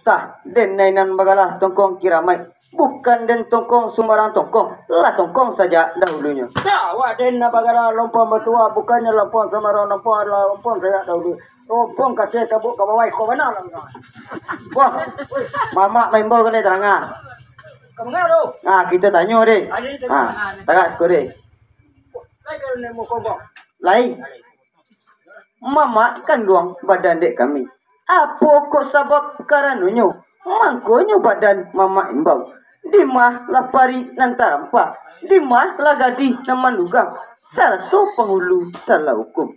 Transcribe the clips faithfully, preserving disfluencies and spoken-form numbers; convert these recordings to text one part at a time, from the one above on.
Tah, den nainan bagalah tongkong kiramaik. Bukan den tongkong sumbarang tongkong, lah tongkong sajak dahulunyo. Tah, wak den nan bagalah lompong batua, bukannyo lompong sumbarang lompong, lah lompong sajak dahulu. Lompong kacil tabuak ka bawah, iko bana lah. Wah, mamak maimbau kanai taranga. Ka manga tu? Ah, kito tanyo deh. Ah, tagak siko deh. Lai ka den muko kau. Lai. Mamak kanduang badan dek kami. Apo kok sabab karanonyo, mangkonyo badan mamak imbau? Dima lah parik nan tarampa, dima lah gadih nan mandugang, sarato pangulu salah hukum.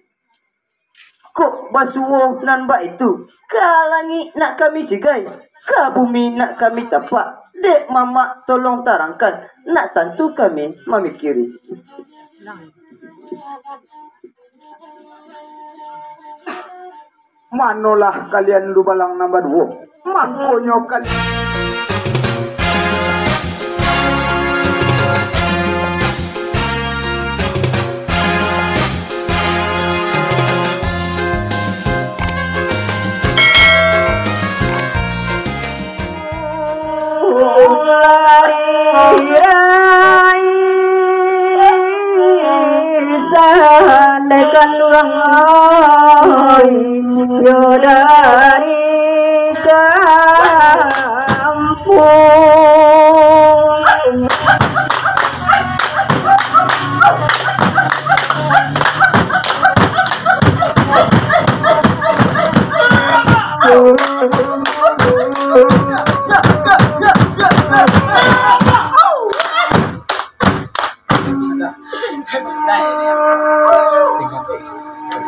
Kok basuo nan baitu, ka langik nak kami sigai, ka bumi nak kami tapak, dek mamak tolong tarangkan, nak tantu kami mamikiri. Manolah kalian dubalang nan baduo? Mangkonyo kalian Sandaikan urang lain yo dari kampung.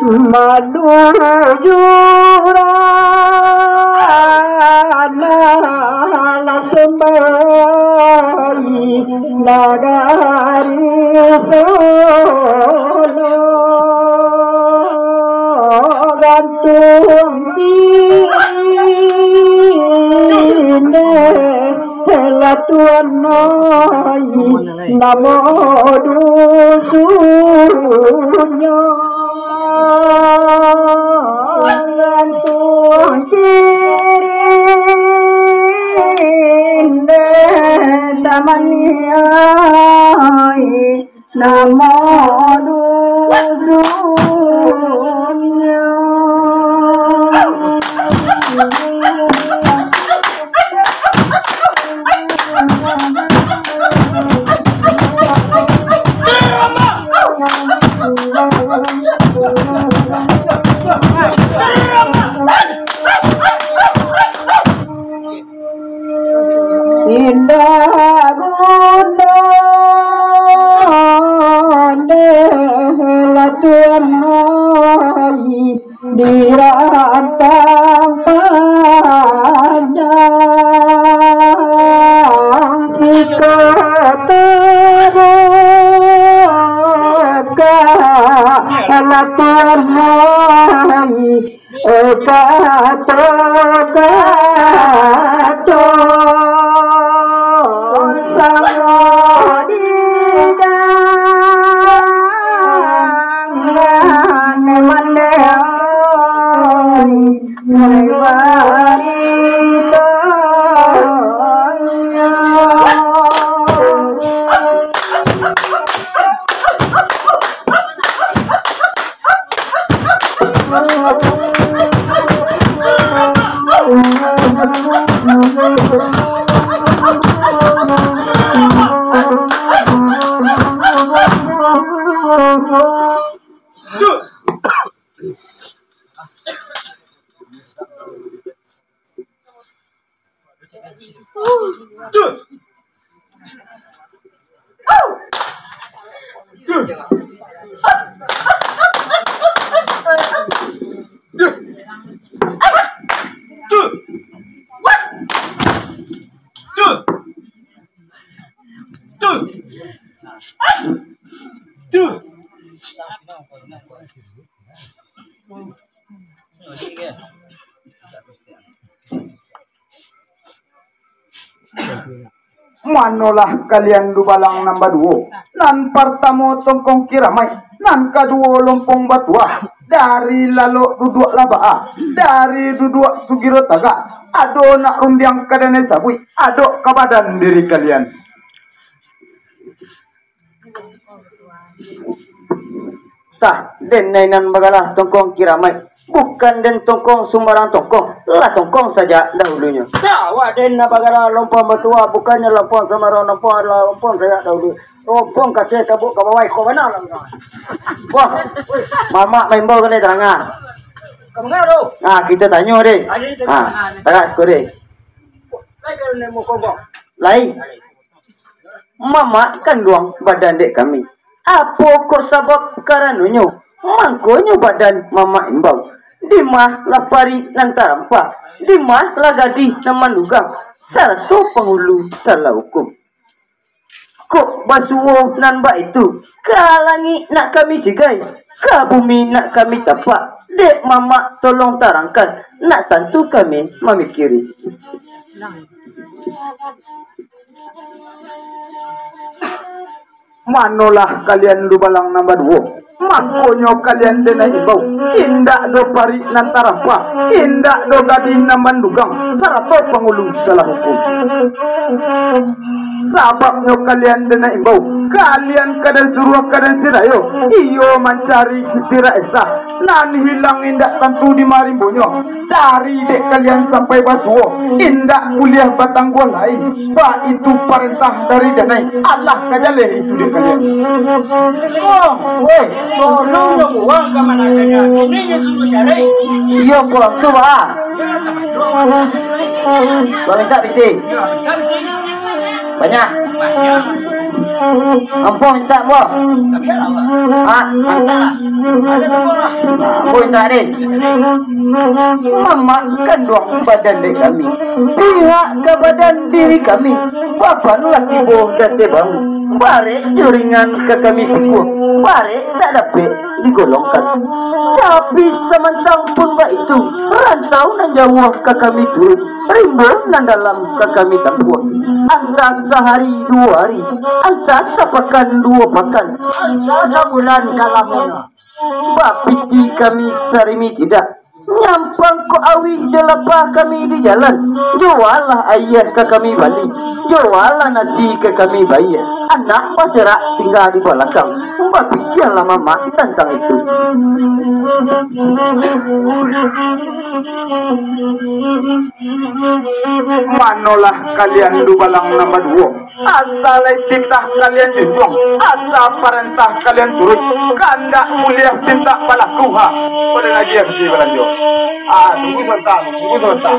Manuju ranah lah sumbai nagari Solo, gantung diri. Lah tuan ai, namo dusunnyo, gantung sirih dek taman ai. Namo dusunnyo. Indak guno dek lah tuan ai dirantang panjang, kito tabuka lah tuan ai. Eka toga to samo di dangan mandeoi, mari barito. Manolah kalian dubalang nan baduo? Nan partamo tongkong kiramaik, nan kaduo lompong batuah. Dari lalok duduak labaa, dari duduak sugiro tagak, ado nak rundiang ka danai sabuik, adok ka badan diri kalian. Tah, den nainan bagalah tongkong kiramaik, bukan den tongkong sumbarang tongkong, lah tongkong sajak dahulunyo. Tah, awak den nan bagalah lompong batua, bukannyo lompong sumbarang lompong, lah lompong sajak dahulu. Rompong kacau cabuk ka bawah, iko bana lah. Wah, mamak maimbau ka lai taranga. Ka manga tu? Ah, kita tanyo deh. Ah, tarang sikok deh. Lai ka nemo kombok. Lai. Mamak kanduang badan dek kami. Apo kok sabab karanonyo? Mangkonyo badan mamak imbau. Dimah lah parik nan tarampa, dimah lah gadih nan mandugang, sarato pangulu salah hukum. Kok basuo nan baitu, ka langik nak kami sigai, ka bumi nak kami tapak, dek mamak tolong tarangkan, nak tantu kami mamikiri. Manolah kalian dubalang nan baduo? Mangkonyo kalian denai imbau, indak do parik nan tarampa, indak do gadih nan mandugang, sarato pangulu salah hukum. Sababnyo kalian denai imbau, kalian ka den suruah ka den sirayo, iyo mancari Siti Raisah, nan hilang indak tantu di marimbonyo. Cari dek kalian sampai basuo, indak buliah batangguah lai. Baitu parentah dari danai, alah ka jaleh itu dek kalian. Oh, weh, tolong dong buang ka mana kanya. Ini nyo suruh cari. Iyo, pulang tu, Bah. Ya, sama-sama. Bang, minta piti. Ya, minta piti. Banyak. Banyak. Ampo minta, ampo. Tapi alah, Bah. Ah, minta. Ada tu, Bah. Ampo minta deh. Mamak kanduang badan dek kami, pihak ka badan diri kami, babanlah tibo dateh bahu, barek jo ringan ka kami pikua, barek tak dapek digolongkan. Tapi samantang pun baitu, rantau nan jauah ka kami turuik, rimbo nan dalam ka kami tampuah. Antah sahari duo hari, antah sapakan duo pakan, antah sabulan ka lamonyo. Bapiti kami sarimi tidak, nyampang kok auih jo lapa kami di jalan, jualah ayie ka kami bali, jualah nasi ka kami bayie, anak baserak tingga di balakang, bapikialah mamak tantang itu. Manolah kalian dubalang nan baduo? Asa lai titah kalian junjuang, asa parentah kalian turuik, kandak buliah pintak balaku, ha. Pada lagi yang di balanjo. Ah, tunggu sabanta, tunggu sabanta.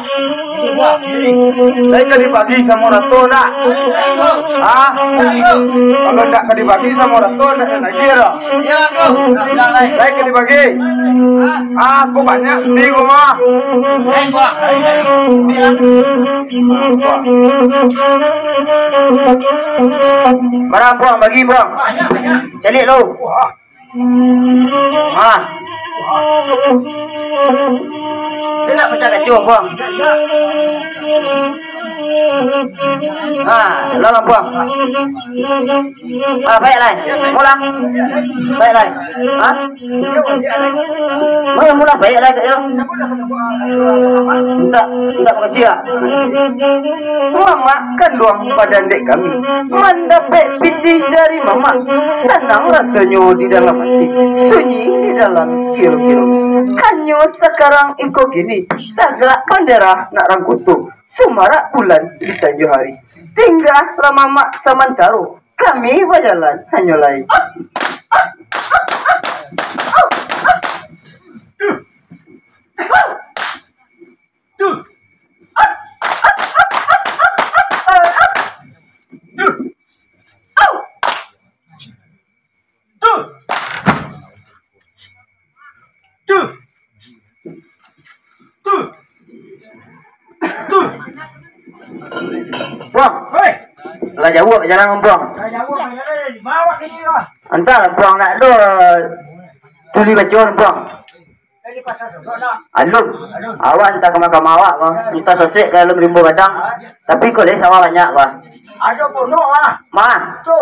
Lai ka dibagi samo rato ndak? Ah, kalau ndak ka dibagi samo rato, ndak ado lagi dah. Lai ka dibagi. Ah, kok banyak di rumah. Barang buang bagi buang. Caliak lo. Ah. Dia nak pecah kacau buang. Ah, lo buang. Ah, baik lai. Mula. Baik lai. Ha? Mula, mula, baik lai, Kak, yo. Minta, minta makasih, Kak. Mamak kanduang badan dek kami. Mandapek pitih dari mamak. Sanang rasonyo di dalam hati. Sunyi di dalam kiro-kiro. Hanyo sakarang iko kini. Tagak bandera nak rangkuto. Sumarak bulan di sanjo hari. Tinggalah mamak samantaro. Kami bajalan hanyo lai. Buang. Hei. Lah jauah jalan, Buang. Lah jauah jalan, bawa ke dia. Antah, Buang, nak do tuli bacuan, Buang. Dari pasar Sodok nak. Alun. Alun. Awak antah ka makam awak, Buang. Antah sasek ka dalam rimbo gadang. Ha? Tapi kok dari sawah banyak, Buang. Ada pondok ah. Mah. Tu.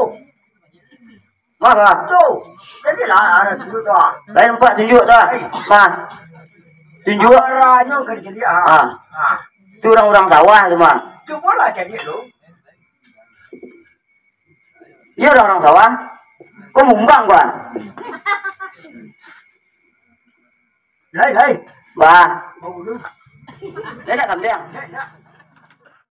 Mah, mah. Tu. Jadilah, ah, tu tu, ah. Lain nampak tunjuk tu, ah. Mah. Tunjuk. Aranyo ka dijadi, ah. Ah. Ah. Tu urang-urang sawah tu, mah. Cubolah cari tu. Iyo, urang-urang sawah. Ko mumbang ko, ah. Lai, lai. Bah. Bau tu. Lai dak kambiang? Lai, lai.